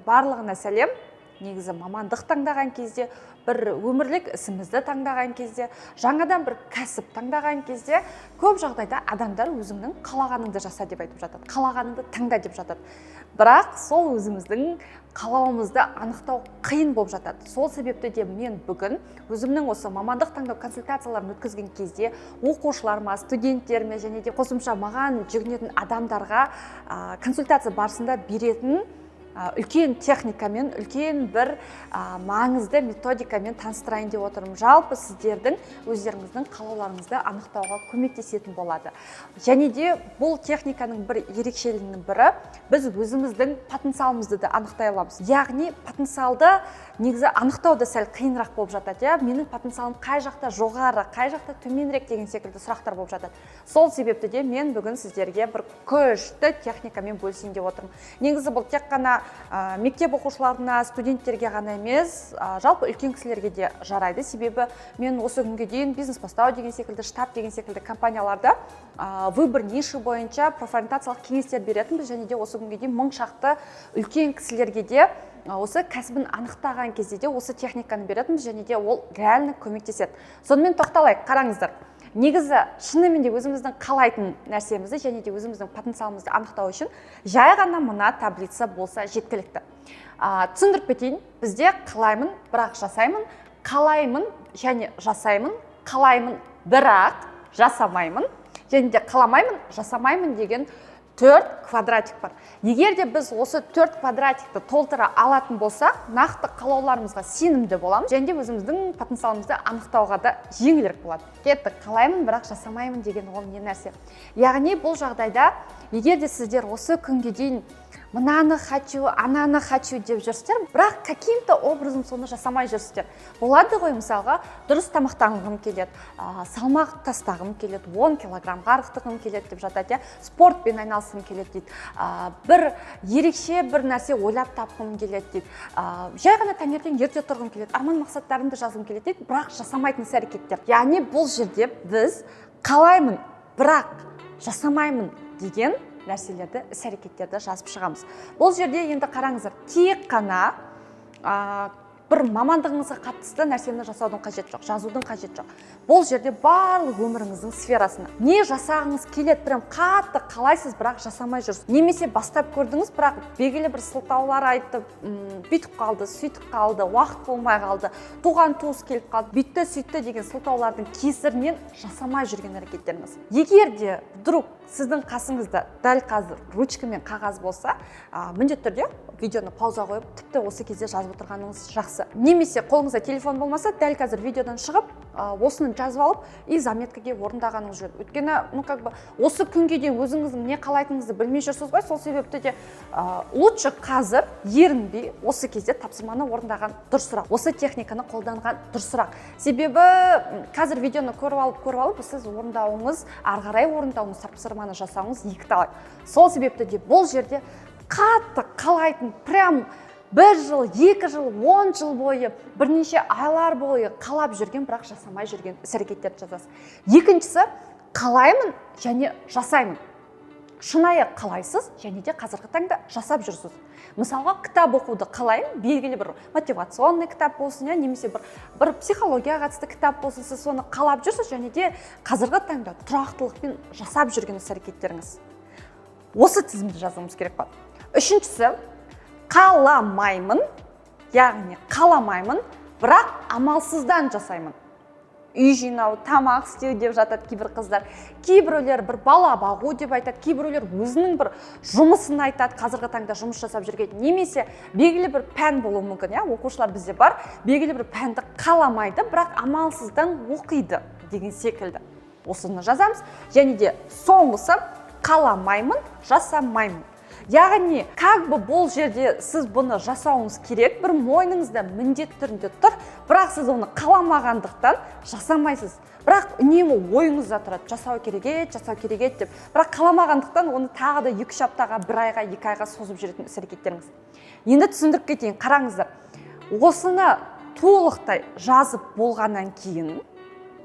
Барлығына сәлем! Негізі, мамандық таңдаған кезде, бір өмірлік ісімізді таңдаған кезде, жаңадан бір кәсіп таңдаған кезде көп жағдайда адамдар өзіңнің қалағаныңды жаса деп айтып жатады, қалағаныңды таңда деп жатады. Бірақ сол өзіміздің қалауымызды анықтау қиын болып жатады. Сол себепті де мен бүгін өзімнің осы мамандық таңдау консультацияларын өткізген кезде оқушыларыма, студенттеріме және де қосымша маған жүгінетін адамдарға консультация барысында беретін үлкен техникамен, үлкен бір маңызды методикамен таныстырайын деп отырмын. Жалпы, сіздердің өздеріңіздің қалауларыңызды анықтауға көмектесетін болады. Және де бұл техниканың бір ерекшелігінің бірі: біз өзіміздің потенциалымызды да анықтай аламыз. Яғни потенциалды негізі анықтау да сәл қиынырақ болып жатады, иә. Менің потенциалым қай жақта жоғары, қай жақта төменірек деген секілді сұрақтар болып жатады. Сол себепті де мен бүгін сіздерге бір күшті техникамен бөлісейін деп отырмын. Негізі, бұл тек қана мектеп оқушыларына, студенттерге ғана емес, жалпы үлкен кісілерге де жарайды. Себебі мен осы күнге дейін Бизнес Бастау деген секілді, Штаб деген секілді компанияларда выбор ниши бойынша профориентациялық кеңестер беретінбіз. Және де осы күнге дейін мың шақты үлкен кісілерге де осы кәсібін анықтаған кезде де осы техниканы беретінбіз және де ол реально көмектеседі. Сонымен, тоқталайық. Қараңыздар, негізі, шынымен де өзіміздің қалайтын нәрсемізді және де өзіміздің потенциалымызды анықтау үшін жай ғана мына таблица болса жеткілікті. Түсіндіріп кетейін: бізде қалаймын, бірақ жасаймын, қалаймын және жасаймын, қалаймын, бірақ жасамаймын және де қаламаймын, жасамаймын деген төрт квадратик бар. Егер де біз осы төрт квадратикті толтыра алатын болсақ, нақты қалауларымызға сенімді боламыз және де өзіміздің потенциалымызды анықтауға да жеңілірек болады. Кеттік! Қалаймын, бірақ жасамаймын деген ол не нәрсе? Яғни бұл жағдайда, егер де сіздер осы күнге дейін мынаны хочу, ананы хочу деп жүрсіздер, бірақ каким-то образом соны жасамай жүрсіздер, болады ғой. Мысалға, дұрыс тамақтанғым келеді, салмақ тастағым келеді, 10 килограммға арықтығым келеді деп жатады, иә, спортпен айналысқым келеді дейді, бір ерекше бір нәрсе ойлап тапқым келеді дейді, жай ғана таңертең ерте тұрғым келеді, арман мақсаттарымды жазғым келеді дейді, бірақ жасамайтын іс әрекеттер. Яғни бұл жерде біз қалаймын, бірақ жасамаймын деген нәрселерді, іс әрекеттерді жазып шығамыз. Бұл жерде енді қараңыздар, тек қана бір мамандығыңызға қатысты нәрсені жасаудың қажеті жоқ, жазудың қажеті жоқ. Бұл жерде барлық өміріңіздің сферасына не жасағыңыз келеді, прям қатты қалайсыз, бірақ жасамай жүрсіз, немесе бастап көрдіңіз, бірақ белгілі бір сылтаулар айтып, бүйтіп қалды, сөйтіп қалды, уақыт болмай қалды, туған туыс келіп қалды, бүйтті, сөйтті деген сылтаулардың кесірінен жасамай жүрген әрекеттеріңіз. Егер де вдруг сіздің қасыңызда дәл қазір ручка мен қағаз болса, міндетті түрде видеоны пауза қойып, тіпті осы кезде жазып отырғаныңыз жақсы. Немесе қолыңызда телефон болмаса, дәл қазір видеодан шығып, осыны жазып алып и заметкаге орындағаныңыз жөн. Өйткені, ну, как бы осы күнге дейін өзіңіздің не қалайтыныңызды білмей жүрсіз ғой. Сол себепті де лучше қазір ерінбей осы кезде тапсырманы орындаған дұрысырақ, осы техниканы қолданған дұрысырақ. Себебі қазір видеоны көріп алып, сіз орындауыңыз, ары қарай орындауыңыз, тапсырманы жасауыңыз екіталай. Сол себепті де бұл жерде қатты қалайтын, прям бір жыл, 2 жыл, 10 жыл бойы, бірнеше айлар бойы қалап жүрген, бірақ жасамай жүрген іс әрекеттерді жазасыз. Екіншісі: қалаймын және жасаймын. Шынайы қалайсыз және де қазіргі таңда жасап жүрсіз. Мысалға, кітап оқуды қалаймын, белгілі бір мотивационный кітап болсын, иә, немесе бір психологияға қатысты кітап болсын, сіз соны қалап жүрсіз және де қазіргі таңда тұрақтылықпен жасап жүрген іс әрекеттеріңіз. Осы тізімді жазуымыз керек болады. Үшіншісі: қаламаймын, яғни қаламаймын, бірақ амалсыздан жасаймын. Үй жинау, тамақ істеу деп жатады кейбір қыздар, кейбіреулер бір бала бағу деп айтады, кейбіреулер өзінің бір жұмысын айтады, қазіргі таңда жұмыс жасап жүрген, немесе белгілі бір пән болуы мүмкін, иә. Оқушылар бізде бар, белгілі бір пәнді қаламайды, бірақ амалсыздан оқиды деген секілді. Осыны жазамыз. Және де соңғысы: қаламаймын, жасамаймын. Яғни, как бы бұл жерде сіз бұны жасауыңыз керек, бір мойныңызда міндет түрінде тұр, бірақ сіз оны қаламағандықтан жасамайсыз. Бірақ үнемі ойыңызда тұрады, жасау керек еді, жасау керек еді деп, бірақ қаламағандықтан оны тағы да 2-3 аптаға, бір айға, 2 айға созып жүретін іс әрекеттеріңіз. Енді түсіндіріп кетейін. Қараңыздар, осыны толықтай жазып болғаннан кейін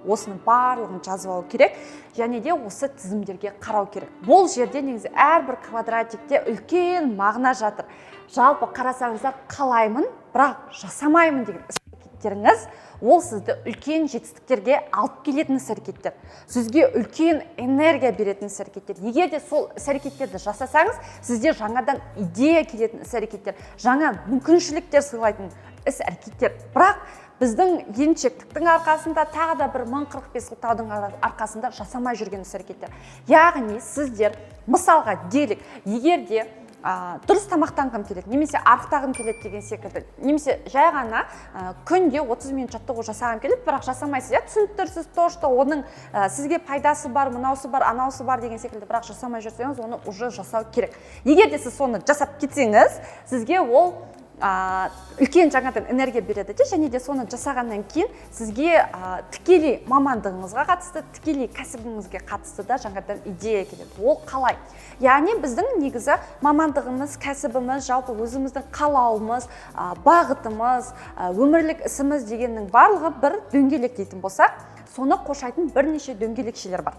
Осының барлығын жазып алу керек және де осы тізімдерге қарау керек. Бұл жерде негізі әрбір квадратикте үлкен мағына жатыр. Жалпы қарасаңыздар, қалаймын, бірақ жасамаймын деген іс әрекеттеріңіз, ол сізді үлкен жетістіктерге алып келетін іс әрекеттер, сізге үлкен энергия беретін іс әрекеттер. Егер де сол іс әрекеттерді жасасаңыз, сізде жаңадан идея келетін іс әрекеттер, жаңа мүмкіншіліктер сыйлайтын іс әрекеттер. Бірақ біздің еріншектіктің арқасында, тағы да бір 1045 сылтаудың арқасында жасамай жүрген іс әрекеттер. Яғни сіздер, мысалға делік, егер де дұрыс тамақтанғым келеді немесе арықтағым келеді деген секілді, немесе жай ғана күнде 30 минут жаттығу жасағым келеді, бірақ жасамайсыз, иә. Түсініп тұрсыз то, что оның сізге пайдасы бар, мынаусы бар, анаусы бар деген секілді, бірақ жасамай жүрсеңіз, оны уже жасау керек. Егер де сіз соны жасап кетсеңіз, сізге ол үлкен жаңадан энергия береді де, және де соны жасағаннан кейін сізге тікелей мамандығыңызға қатысты, тікелей кәсібіңізге қатысты да жаңадан идея келеді. Ол қалай? Яғни біздің негізі мамандығымыз, кәсібіміз, жалпы өзіміздің қалауымыз, бағытымыз, өмірлік ісіміз дегеннің барлығы бір дөңгелек дейтін болсақ, соны қоршайтын бірнеше дөңгелекшелер бар.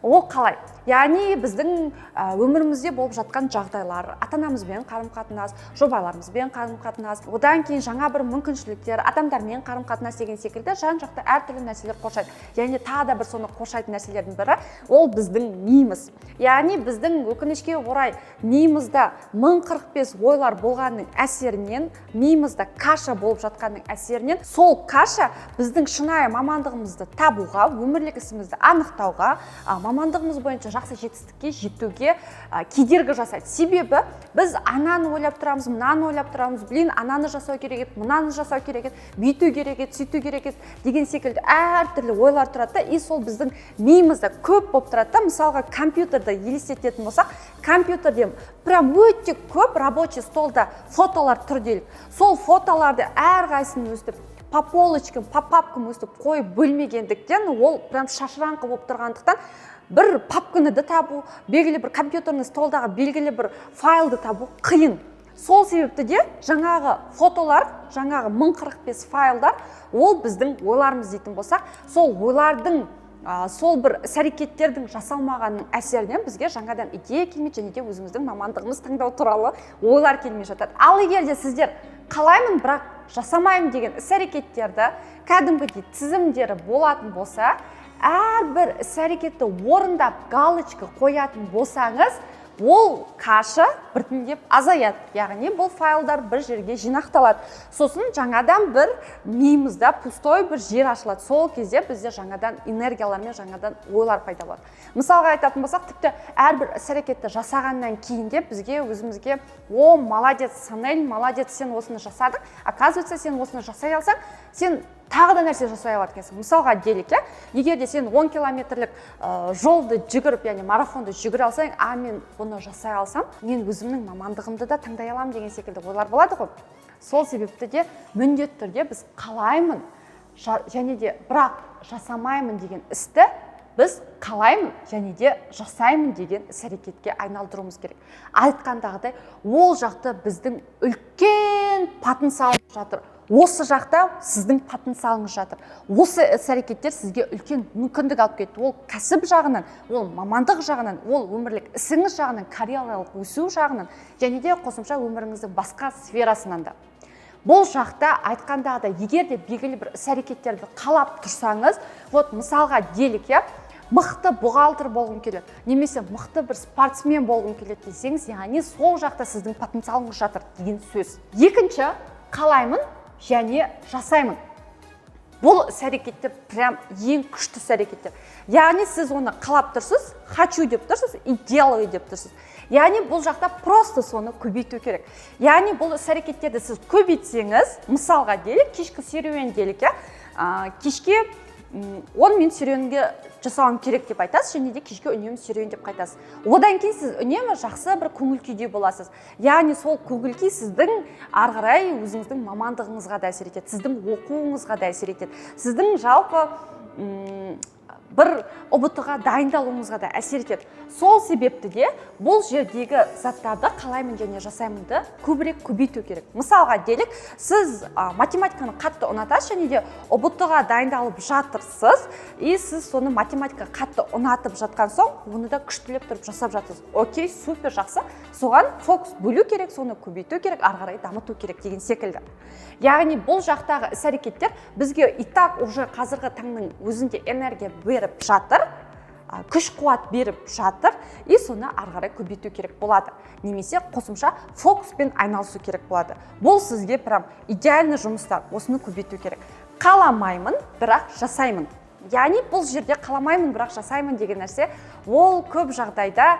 Ол қалай? Яғни біздің өмірімізде болып жатқан жағдайлар, ата анамызбен қарым қатынас, жұбайларымызбен қарым қатынас, одан кейін жаңа бір мүмкіншіліктер, адамдармен қарым қатынас деген секілді жан жақты әртүрлі нәрселер қоршайды. Және тағы да бір соны қоршайтын нәрселердің бірі, ол біздің миымыз. Яғни біздің, өкінішке орай, миымызда 1045 ойлар болғанның әсерінен, миымызда каша болып жатқанның әсерінен, сол каша біздің шынайы мамандығымызды табуға, өмірлік ісімізді анықтауға, мамандығымыз бойынша жақсы жетістікке жетуге кедергі жасайды. Себебі біз ананы ойлап тұрамыз, мынаны ойлап тұрамыз, блин, ананы жасау керек еді, мынаны жасау керек еді, бүйту керек еді, сөйту керек еді деген секілді әртүрлі ойлар тұрады да, и сол біздің миымызда көп болып тұрады да. Мысалға, компьютерді елестететін болсақ, компьютерде прям өте көп рабочий столда фотолар тұр делік. Сол фотоларды әрқайсысын өстіп по полочкам, по папкам өстіп қойып бөлмегендіктен, ол прям шашыраңқы болып тұрғандықтан, бір папканы да табу, белгілі бір компьютерный столдағы белгілі бір файлды табу қиын. Сол себепті де жаңағы фотолар, жаңағы 1045 файлдар, ол біздің ойларымыз дейтін болсақ, сол ойлардың, сол бір іс әрекеттердің жасалмағанның әсерінен бізге жаңадан идея келмейді және де өзіміздің мамандығымыз таңдау туралы ойлар келмей жатады. Ал егер де сіздер қалаймын, бірақ жасамаймын деген іс әрекеттерді кәдімгідей тізімдері болатын болса, әрбір іс әрекетті орындап, галочка қоятын болсаңыз, ол каша біртіндеп азаяды. Яғни бұл файлдар бір жерге жинақталады, сосын жаңадан бір миымызда пустой бір жер ашылады. Сол кезде бізде жаңадан энергиялар мен жаңадан ойлар пайда болады. Мысалға айтатын болсақ, тіпті әрбір іс әрекетті жасағаннан кейін де бізге, өзімізге: «О, молодец, Санель, молодец, сен осыны жасадың, оказывается, сен осыны жасай алсаң, сен тағы да нәрсе жасай алады екенсің». Мысалға делік, иә, егер де сен 10 километрлік жолды жүгіріп, яғни марафонды жүгіре алсаң, а мен бұны жасай алсам, мен өзімнің мамандығымды да таңдай аламын деген секілді ойлар болады ғой. Сол себепті де міндетті түрде біз қалаймын және де бірақ жасамаймын деген істі біз қалаймын және де жасаймын деген іс әрекетке айналдыруымыз керек. Айтқандағыдай, ол жақта біздің үлкен потенциал жатыр, осы жақта сіздің потенциалыңыз жатыр. Осы іс әрекеттер сізге үлкен мүмкіндік алып келеді. Ол кәсіп жағынан, ол мамандық жағынан, ол өмірлік ісіңіз жағынан, карьералық өсу жағынан және де қосымша өміріңіздің басқа сферасынан да. Бұл жақта айтқандағыдай, егер де белгілі бір іс әрекеттерді қалап тұрсаңыз, вот мысалға делік, иә, мықты бухгалтер болғым келеді немесе мықты бір спортсмен болғым келеді десеңіз, яғни сол жақта сіздің потенциалыңыз жатыр деген сөз. Екінші, қалаймын және жасаймын. Бұл іс әрекеттер прям ең күшті іс әрекеттер. Яғни сіз оны қалап тұрсыз, хочу деп тұрсыз и делаю деп тұрсыз. Яғни бұл жақта просто соны көбейту керек. Яғни бұл іс әрекеттерді сіз көбейтсеңіз, мысалға делік, кешкі серуен делік, иә, кешке 10 минут серуенге жасауым керек деп айтасыз және де кешке үнемі серуендеп қайтасыз. Одан кейін сіз үнемі жақсы бір көңіл күйде боласыз. Яғни сол көңіл күй сіздің ары қарай өзіңіздің мамандығыңызға да әсер етеді, сіздің оқуыңызға да әсер етеді, сіздің жалпы бір ҰБТ ға дайындалуыңызға да әсер етеді. Сол себепті де бұл жердегі заттарды, қалаймын және жасаймынды көбірек көбейту керек. Мысалға делік, сіз математиканы қатты ұнатасыз және де ҰБТ ға дайындалып жатырсыз, и сіз соны, математика қатты ұнатып жатқан соң, оны да күштілеп тұрып жасап жатырсыз. Окей, супер, жақсы, соған фокус бөлу керек, соны көбейту керек, ары қарай дамыту керек деген секілді. Яғни бұл жақтағы іс әрекеттер бізге и так уже қазіргі таңның өзінде энергия беріп жатыр, күш қуат беріп жатыр, и соны ары қарай көбейту керек болады немесе қосымша фокуспен айналысу керек болады. Бұл сізге прям идеальный жұмыстар, осыны көбейту керек. Қаламаймын, бірақ жасаймын. Яғни бұл жерде қаламаймын, бірақ жасаймын деген нәрсе, ол көп жағдайда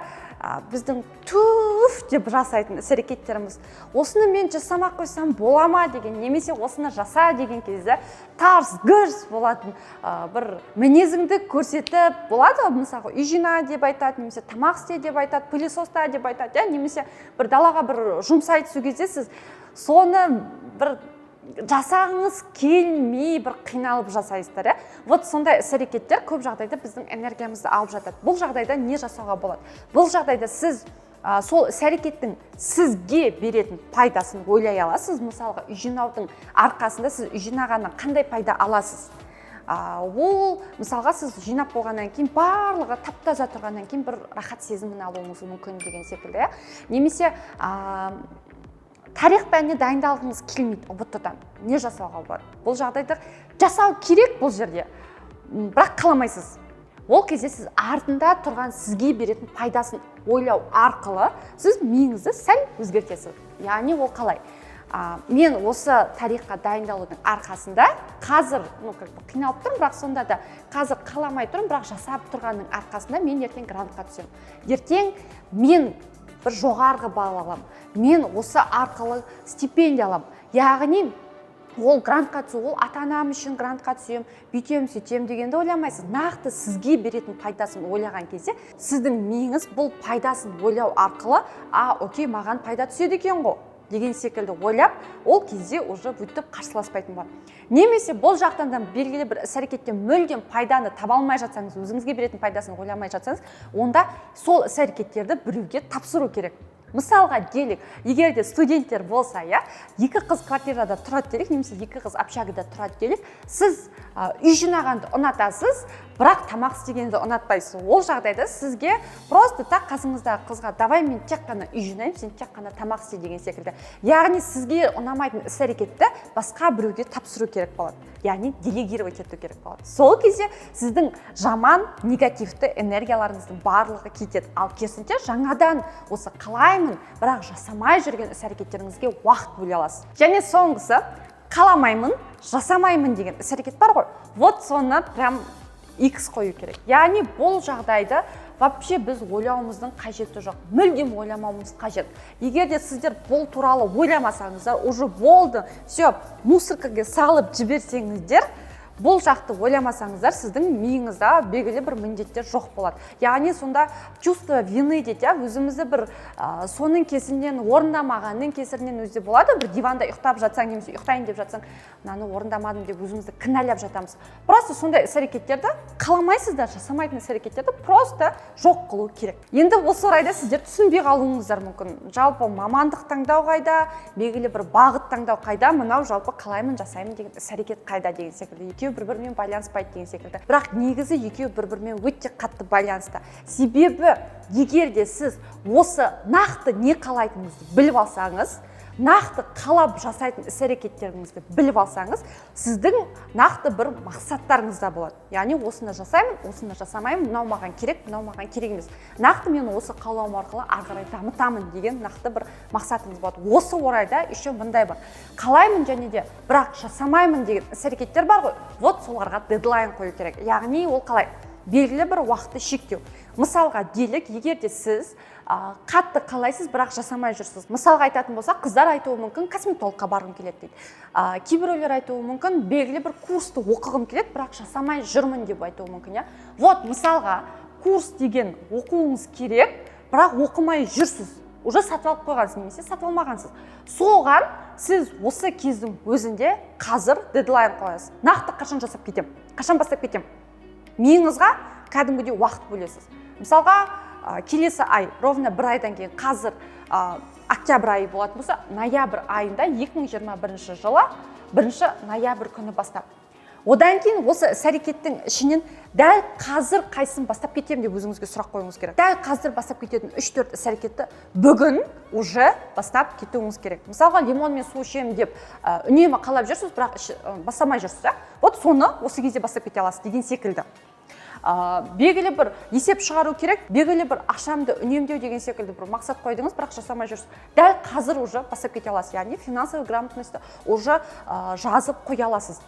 біздің туф деп жасайтын іс әрекеттеріміз. Осыны мен жасамай ақ қойсам бола ма деген немесе осыны жаса деген кезде тарс гүрс болатын, бір мінезіңді көрсетіп болады ғой. Мысалға, үй жина деп айтады немесе тамақ істе деп айтады, пылесоста деп айтады, иә, немесе бір далаға бір жұмсайды. Сол кезде сіз соны бір жасағыңыз келмей, бір қиналып жасайсыздар, иә. Вот сондай іс әрекеттер көп жағдайда біздің энергиямызды алып жатады. Бұл жағдайда не жасауға болады? Бұл жағдайда сіз сол іс әрекеттің сізге беретін пайдасын ойлай аласыз. Мысалға, үй жинаудың арқасында сіз үй жинағаннан қандай пайда аласыз? Ол мысалға, сіз жинап болғаннан кейін, барлығы тап таза тұрғаннан кейін бір рахат сезімін алуыңыз мүмкін деген секілді, иә. Немесе тарих пәніне дайындалғыңыз келмейді ҰБТ дан, не жасауға болады? Бұл жағдайда жасау керек бұл жерде, бірақ қаламайсыз. Ол кезде сіз артында тұрған сізге беретін пайдасын ойлау арқылы сіз миыңызды сәл өзгертесіз. Яғни ол қалай? Мен осы тарихқа дайындалудың арқасында қазір, ну, как бы қиналып тұрмын, бірақ сонда да қазір қаламай тұрмын, бірақ жасап тұрғанның арқасында мен ертең грантқа түсемін, ертең мен бір жоғарғы балл аламын, мен осы арқылы стипендия аламын. Яғни ол грантқа түсу, ол ата анам үшін грантқа түсемін, бүйтемін, сөйтемін дегенді ойламайсыз. Нақты сізге беретін пайдасын ойлаған кезде сіздің миыңыз бұл пайдасын ойлау арқылы: «А, окей, маған пайда түседі екен ғой» деген секілді ойлап, ол кезде уже бүйтіп қарсыласпайтын болады. Немесе бұл жақтан да белгілі бір іс әрекеттен мүлдем пайданы таба алмай жатсаңыз, өзіңізге беретін пайдасын ойламай жатсаңыз, онда сол іс әрекеттерді біреуге тапсыру керек. Мысалға делік, егер де студенттер болса, иә, екі қыз квартирада тұрады делік немесе екі қыз общагада тұрады делік. Сіз үй жинағанды ұнатасыз, бірақ тамақ істегенді ұнатпайсыз. Ол жағдайда сізге просто так қасыңыздағы қызға: «Давай, мен тек қана үй жинаймын, сен тек қана тамақ істе» деген секілді. Яғни сізге ұнамайтын іс әрекетті басқа біреуге тапсыру керек болады, яғни делегировать ету керек болады. Сол кезде сіздің жаман, негативті энергияларыңыздың барлығы кетеді, ал керісінше жаңадан осы қалаймын, бірақ жасамай жүрген іс әрекеттеріңізге уақыт бөле аласыз. Және соңғысы, қаламаймын, жасамаймын деген іс әрекет бар ғой, вот соны прям X қою керек. Яғни бұл жағдайды вообще біз ойлауымыздың қажеті жоқ, мүлдем ойламауымыз қажет. Егер де сіздер бұл туралы ойламасаңыздар, уже болды, все, мусоркаға салып жіберсеңіздер, бұл жақты ойламасаңыздар, сіздің миыңызда белгілі бір міндеттер жоқ болады. Яғни сонда чувство вины дейді, иә, өзімізді бір соның кесірінен, орындамағанның кесірінен өзі болады. Бір диванда ұйықтап жатсаң немесе ұйықтайын деп жатсаң, мынаны орындамадым деп өзімізді кінәлап жатамыз. Просто сондай іс әрекеттерді қаламайсыздар, жасамайтын іс әрекеттерді просто жоқ қылу керек. Енді осы орайда сіздер түсінбей қалуыңыздар мүмкін: жалпы мамандық таңдау қайда, белгілі бір бағыт таңдау қайда, мынау жалпы қалаймын, жасаймын деген іс әрекет қайда деген секілді, екеуі бір бірімен байланыспайды деген секілді. Бірақ негізі екеуі бір бірімен өте қатты байланысты. Себебі егер де сіз осы нақты не қалайтыныңызды біліп алсаңыз, нақты қалап жасайтын іс әрекеттеріңізді біліп алсаңыз, сіздің нақты бір мақсаттарыңыз да болады. Яғни осыны жасаймын, осыны жасамаймын, мынау маған керек, мынау маған керек емес, нақты мен осы қалауым арқылы ары қарай дамытамын деген нақты бір мақсатыңыз болады. Осы орайда еще мындай бар: қалаймын және де бірақ жасамаймын деген іс әрекеттер бар ғой, вот соларға дедлайн қою керек. Яғни ол қалай? Белгілі бір уақытты шектеу. Мысалға делік, егер де сіз қатты қалайсыз, бірақ жасамай жүрсіз. Мысалға айтатын болсақ, қыздар айтуы мүмкін: «Косметологқа барғым келеді» дейді. Кейбіреулер айтуы мүмкін: «Белгілі бір курсты оқығым келеді, бірақ жасамай жүрмін» деп айтуы мүмкін, иә. Вот мысалға, курс деген оқуыңыз керек, бірақ оқымай жүрсіз, уже сатып алып қойғансыз немесе сатып алмағансыз. Соған сіз осы кездің өзінде қазір дедлайн қоясыз: нақты қашан жасап кетемін, қашан бастап кетемін. Миыңызға кәдімгідей уақыт бөлесіз. Мысалға, келесі ай, ровно бір айдан кейін, қазір октябрь айы болатын болса, ноябрь айында, 2021 жылы 1 ноябрь күні бастап. Одан кейін осы іс әрекеттің ішінен дәл қазір қайсысын бастап кетемін деп өзіңізге сұрақ қоюыңыз керек. Дәл қазір бастап кететін үш төрт іс әрекетті бүгін уже бастап кетуіңіз керек. Мысалға, лимонмен су ішемін деп үнемі қалап жүрсіз, бірақ бастамай жүрсіз, иә. Вот соны осы кезде бастап кете аласыз деген секілді. Белгілі бір есеп шығару керек, белгілі бір ақшамды үнемдеу деген секілді бір мақсат қойдыңыз, бірақ жасамай жүрсіз. Дәл қазір уже бастап кете аласыз, яғни финансовый грамотность ті уже жазып қоя аласыз.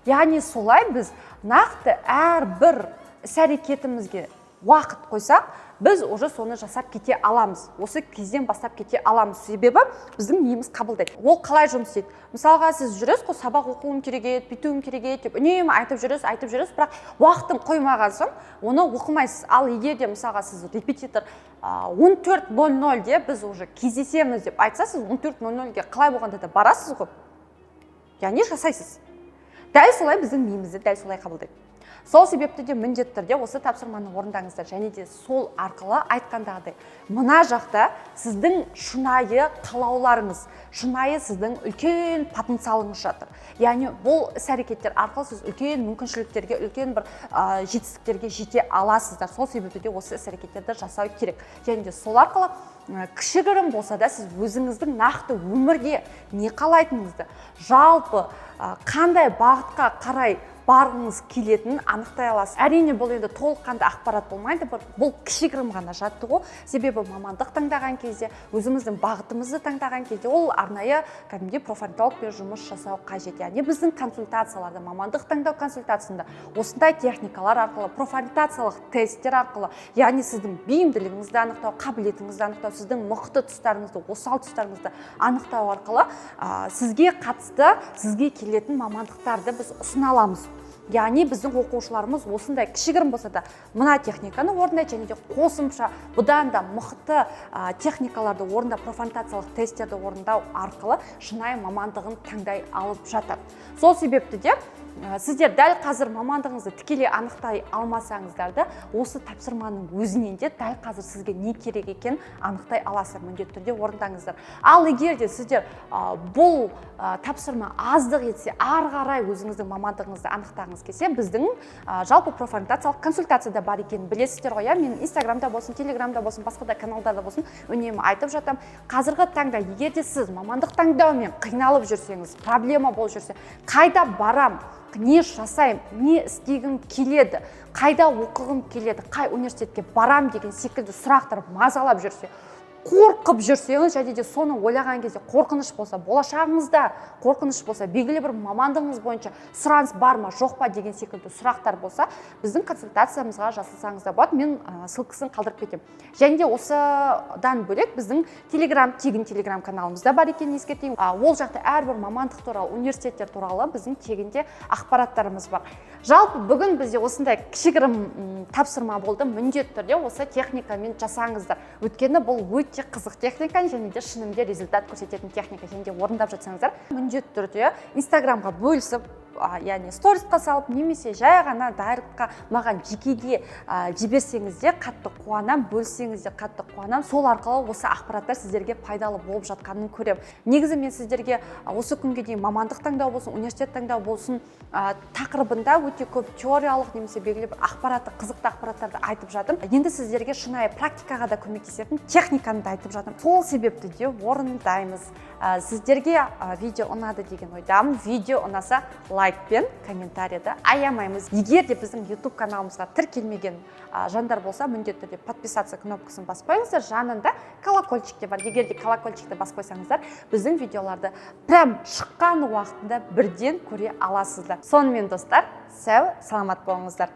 Яғни солай біз нақты әрбір іс әрекетімізге уақыт қойсақ, біз уже соны жасап кете аламыз, осы кезден бастап кете аламыз, себебі біздің миымыз қабылдайды. Ол қалай жұмыс істейді? Мысалға, сіз жүресіз ғой, сабақ оқуым керек еді, бүйтуім керек еді деп үнемі айтып жүресіз, айтып жүресіз, бірақ уақытын қоймаған соң оны оқымайсыз. Ал егер де, мысалға, сіз репетитор 14:00-де біз уже кездесеміз деп айтса, сіз 14:00-ге қалай болғанда да барасыз ғой, яғни жасайсыз. Дәл солай біздің миымызды дәл солай қабылдайды. Сол себепті де міндетті түрде осы тапсырманы орындаңыздар. Және де сол арқылы, айтқандағыдай, мына жақта сіздің шынайы қалауларыңыз, шынайы сіздің үлкен потенциалыңыз жатыр. Яғни бұл іс әрекеттер арқылы сіз үлкен мүмкіншіліктерге, үлкен бір жетістіктерге жете аласыздар. Сол себепті де осы іс әрекеттерді жасау керек. Және де сол арқылы кішігірім болса да сіз өзіңіздің нақты өмірде не қалайтыныңызды, жалпы қандай бағытқа қарай барғыңыз келетінін анықтай аласыз. Әрине, бұл енді толыққанды ақпарат болмайды, бұл кішігірім ғана жаттығу, себебі мамандық таңдаған кезде, өзіміздің бағытымызды таңдаған кезде ол арнайы кәдімгідей профориентологпен жұмыс жасау қажет. Яғни біздің консультацияларда, мамандық таңдау консультациясында осындай техникалар арқылы, профориентациялық тесттер арқылы, яғни сіздің бейімділігіңізді анықтау, қабілетіңізді анықтау, сіздің мықты тұстарыңызды, осал тұстарыңызды анықтау арқылы сізге қатысты, сізге келетін мамандықтарды біз ұсына аламыз. Яғни біздің оқушыларымыз осындай кішігірім болса да мына техниканы орындайды және де қосымша бұдан да мықты техникаларды орындап, профориентациялық тесттерді орындау арқылы шынайы мамандығын таңдай алып жатады. Сол себепті де сіздер дәл қазір мамандығыңызды тікелей анықтай алмасаңыздар да, осы тапсырманың өзінен де дәл қазір сізге не керек екенін анықтай аласыздар. Міндетті түрде орындаңыздар. Ал егер де сіздер бұл тапсырма аздық етсе, ары қарай өзіңіздің мамандығыңызды анықтағыңыз келсе, біздің жалпы профориентациялық консультация да бар екенін білесіздер ғой, иә. Мен Инстаграмда болсын, Телеграмда болсын, басқа да каналдарда болсын үнемі айтып жатамын. Қазіргі таңда егер де сіз мамандық таңдаумен қиналып жүрсеңіз, проблема болып жүрсе, қайда барам, не жасаймын, не істегім келеді, қайда оқығым келеді, қай университетке барам деген секілді сұрақтар мазалап жүрсе, қорқып жүрсеңіз және де соны ойлаған кезде қорқыныш болса, болашағыңызда қорқыныш болса, белгілі бір мамандығыңыз бойынша сұраныс бар ма, жоқ па деген секілді сұрақтар болса, біздің консультациямызға жазылсаңыз да болады. Мен ссылка сын қалдырып кетемін. Және де осыдан бөлек біздің Телеграм, тегін Телеграм каналымыз да бар екенін ескертейін. Ол жақта әрбір мамандық туралы, университеттер туралы біздің тегінде ақпараттарымыз бар. Жалпы бүгін бізде осындай кішігірім тапсырма болды. Міндетті түрде осы техникамен жасаңыздар, өйткені бұл өте қызық техника және де шынымен де результат көрсететін техника. Және де орындап жатсаңыздар, міндетті түрде Инстаграмға бөлісіп, яғни сторисқа салып немесе жай ғана директқа маған жекеге жіберсеңіз де қатты қуанамын, бөліссеңіз де қатты қуанамын. Сол арқылы осы ақпараттар сіздерге пайдалы болып жатқанын көремін. Негізі мен сіздерге осы күнге дейін мамандық таңдау болсын, университет таңдау болсын тақырыбында өте көп теориялық немесе белгілі бір ақпаратты, қызықты ақпараттарды айтып жатырмын. Енді сіздерге шынайы практикаға да көмектесетін техниканы да айтып жатырмын. Сол себепті де орындаймыз. Сіздерге видео ұнады деген ойдамын. Видео ұнаса, лайк пен комментарийді аямаймыз. Егер де біздің YouTube каналымызға тіркелмеген жандар болса, міндетті түрде подписаться кнопкасын басып қойыңыздар. Жанында колокольчик те бар. Егер де колокольчикті басып қойсаңыздар, біздің видеоларды прям шыққан уақытында бірден көре аласыздар. Сонымен, достар, сау саламат болыңыздар.